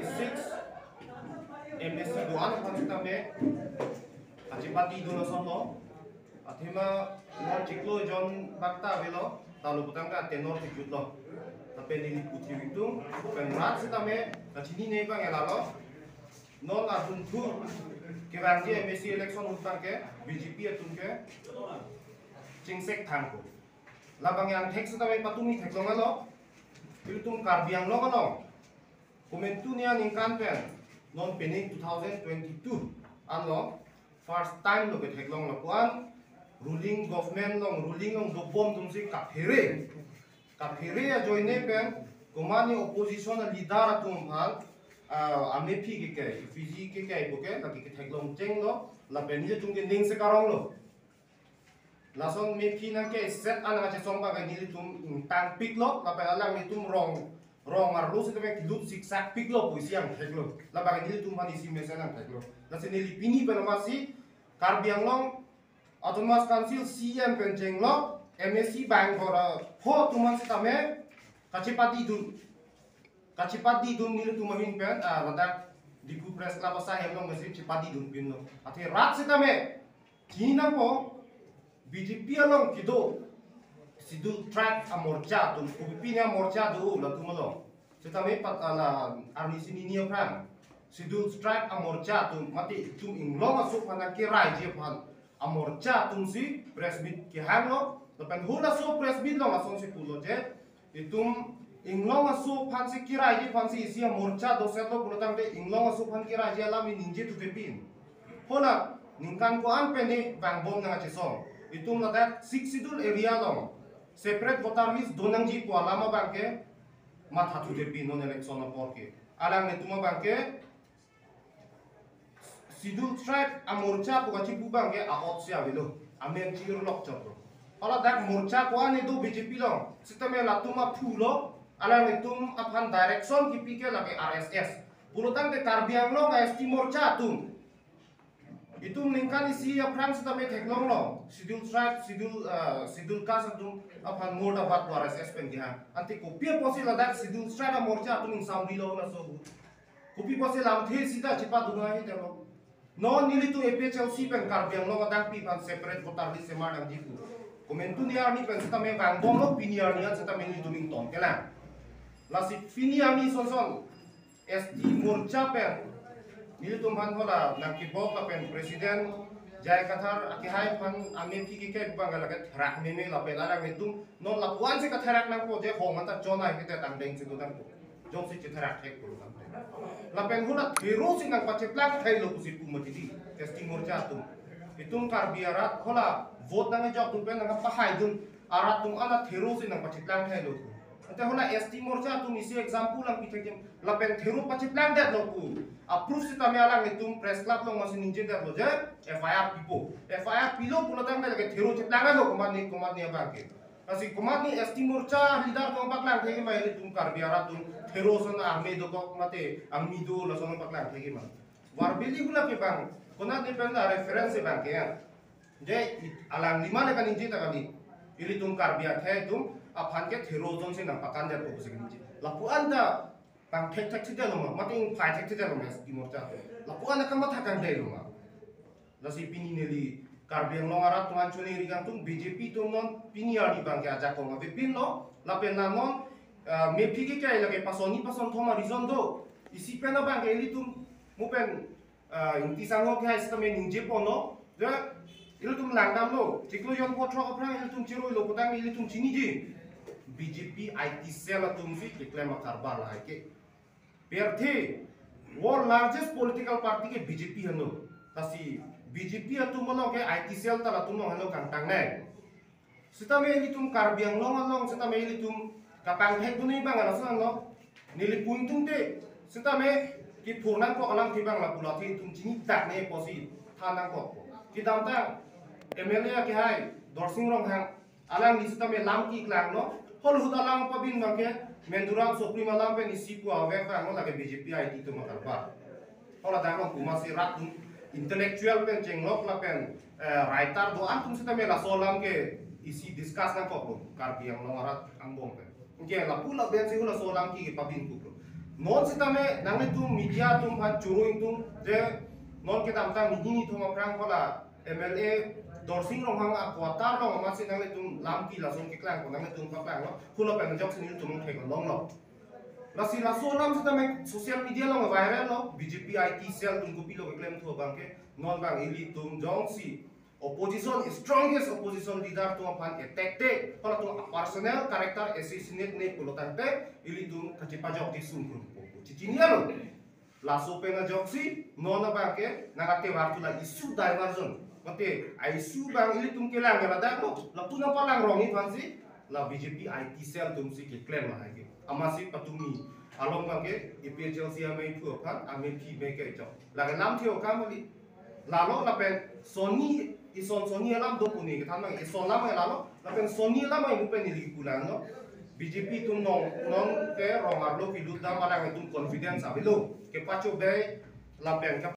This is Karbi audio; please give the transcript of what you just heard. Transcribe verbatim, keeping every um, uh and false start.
Six MAC do-an aphan sitame kachepati dun asonlo. Athema non chiklo jon bak ta avelo, ta lo putangte tenor chikjutlo. Lapen neli puthot ingtung, pen rat sitame kachinine abang lalo. Non adunthu kevangji MAC election ahut abangke BJP atum ke chingsek thangpo. Labang angthek sitame patumi theklonglo. Ilitum Karbi Anglong along komantu nia ningkan pen non pening two thousand twenty-two anlo first time lo ketheklong lapuan ruling government along, ruling along dobom atumsi kaphere, kaphere ajoine pen komatne opposition a leader atum aphan, ah, amephi kekai, Fiji kekai puke lake ketheklong chenglo, lapen nelitum ke ning se karonglo. Lason mephi nangkeset an nangkachesong abang nelitum ingtangpiklo, lapen alanglitum rong, rong arlo sitame kilut siksakpiklo pusi angtheklo. Labang nelitum aphan isi mesen angtheklo. Lasi neli pini pen amatsi Karbi Anglong Autonomous Council CEM pen chenglo, MAC bang gora pho atum an sitame kachepati dun. Kachepati dun nelitum ahin pen, ah, ladak Diphu Press Club asai hem along masi chepati dunpinlo. Athe rat sitame chinine nangpo, BJP along kedo Scheduled Tribe amorcha atum, kopi pi ne amorcha do latum along. Sitame pat ala arnisi nini aphrang Scheduled Tribe amorcha atum, mate itum inglong aso aphan keraiji aphan amorcha atumsi press meet kehanglo. Lapen halaso press meet along lasonsi pulo je, itum inglong aso aphansi keraiji aphansi isi amorcha dosetlo pulotangte inglong aso aphan keraiji alam ningje thutepin. Hala ningkan ko-an pen ne vangbom nangkachesong. Itum ladak Sixth Schedule area along separate voter list donangji pu alam abangke matha thutepin non election apor ke. Alanglitum abangke Scheduled Tribe amorcha pu kachipu abangke a-ot si avelo. Amen chirlok chotlo. Haladak morcha ko-an ne do BJP along. Sitame latum aphulo, alanglitum aphan direction kipi ke lake RSS. Pulotangte Karbi Anglong a-ST morcha atum, itum ningkan isi aphrang sitame theklonglo. Scheduled Tribe, Scheduled, ah, Scheduled Caste atum aphan murdabat pu RSS pen kehang. Ante kopi apotsi ladak Scheduled Tribe amorcha atum ingsamrilo laso? Kopi apotsi lamthe sita chepatu dunai telo. Non nelitum APHLC pen Karbi Anglong adang pi aphan separate voter list semar nangji pu komantu nia arni pen sitame vangbomlo, pini arni an sitame nelitum ingtong kelang. Lasi pini arni sonson ST morcha pen nelitum aphan hala nangkebok lapen President J I Kathar akehai aphan amephi kekai abang lake therak meme lapen alanglitum non lapuansi katherak nangpo je hong anta chonai kete tangdeng si do nangpo. Jongsi chetherak thek pulo tangte. Lapen hala therosi nangpacheplang thailo pusi pu mati di ST morcha atum. Itum Karbi arat hala vote nangkejok atum pen nangpahai dun arat atum ana therosi nangpacheplang thailo pu. Ante hala ST morcha atum isi example nangpi thekji, lapen thero pacheplang detlo pu a-proof sitame alanglitum press club along masi ningjedetlo je FIR pipo. FIR pilo pulotangte lake thero cheplanglo komatne komatne abangke. Lasi komatne ST morcha leader atum paklang thekji ma ilitum Karbi arat atum thero ason army dokok mate angmi do lason paklang thekji ma? Warbeli hala ke abang, konatne pen la reference abangke ya. Je i-, alanglima le kaningje ta kali. Ilitum Karbi akhei atum aphan ke thero ason si nangpakan detpo pusi kaningje. Lapuan ta pangthek thekthedetlo ma, mate ingphai thekthedetlo ma ST morcha atum? Lapuan akamatha kangdeilo ma? Lasi pini neli Karbi Anglong arat atum an choningri kangtung, BJP atum non pini arni abangke ajakong avepinlo, lapen la non, ah, mephi kekai lake pasonni pasonthom a-reason do. Isi pen abangke ilitum mo pen, ah, Ingti Sangho akehai sitame ningjeponlo. Je ilitum langdamlo, chiklo jon phongo throk aphrang ilitum chiroilo putang ilitum chiniji. BJP IT cell atumsi keklem akarbar lahai ke. Pirthe world largest political party ke BJP henlo. Lasi BJP atum along ke IT cell ta latum along henlo kangtangnei. Sitame ilitum Karbi Anglong along sitame ilitum kapangthek dunji abang lason lo. Neli pu ingtungte sitame kiphur nangkok alamthe abang lapu la athe itum chinitaknei apotsi than nangkokpo. Kedamtang MLA akehai Dorsing Ronghang, alangli sitame lam keklanglo. Hol ahut alam pabin abangke Menduram Supreme alam pen isi pu ave abang lake BJP IT atum akarbar. Hol adang along komatsi rat atum intellectual pen chenglok lapen, eh, writer do-an atum sitame laso alam ke isi discuss nangkoklo Karbi Anglong arat angbong pen. Anke lapu labensi halaso alam ke pabin kuklo. Non sitame nanglitum media atum aphan choro ingtung je non kedamtang nini nithom aphrang hala M L A Dorsing Ronghang a-quarter along amatsi nanglitum lamki lason keklang ko nanglitum paklanglo. Kulo pen ajoksi nelitum thek longlo. Lasi laso alam sitame social media along viral lo, B J P I T cell atum kopilo keklem thu abangke, non abang ilitum jongsi opposition, strongest opposition leader atum aphan attack te, halatum a-personal character assassinate ne pulo tangte, ilitum kachepajok di sungkun po. Chichini alo. Laso pen ajoksi, non abangke, nang ate wartu la issue diversion. Mate, a-issue abang ilitum kelang ke ladak lo, lapu nang palang rong ni aphansi, la B J P I T cell atumsi keklem lahai ke. Amatsi patumi, along abangke, A P H L C amei thu aphan, amei phi mei kejok. Lake lamthe akam kali. Lalo lapen sonni, ison sonni alam do pu ne kethan abang, ison alam ke lalo, lapen sonni alam ke pu pen neli pulang lo. B J P atum non, non ke rong arlo kelut dam alang atum confidence avelo. Kepachobei lapen ke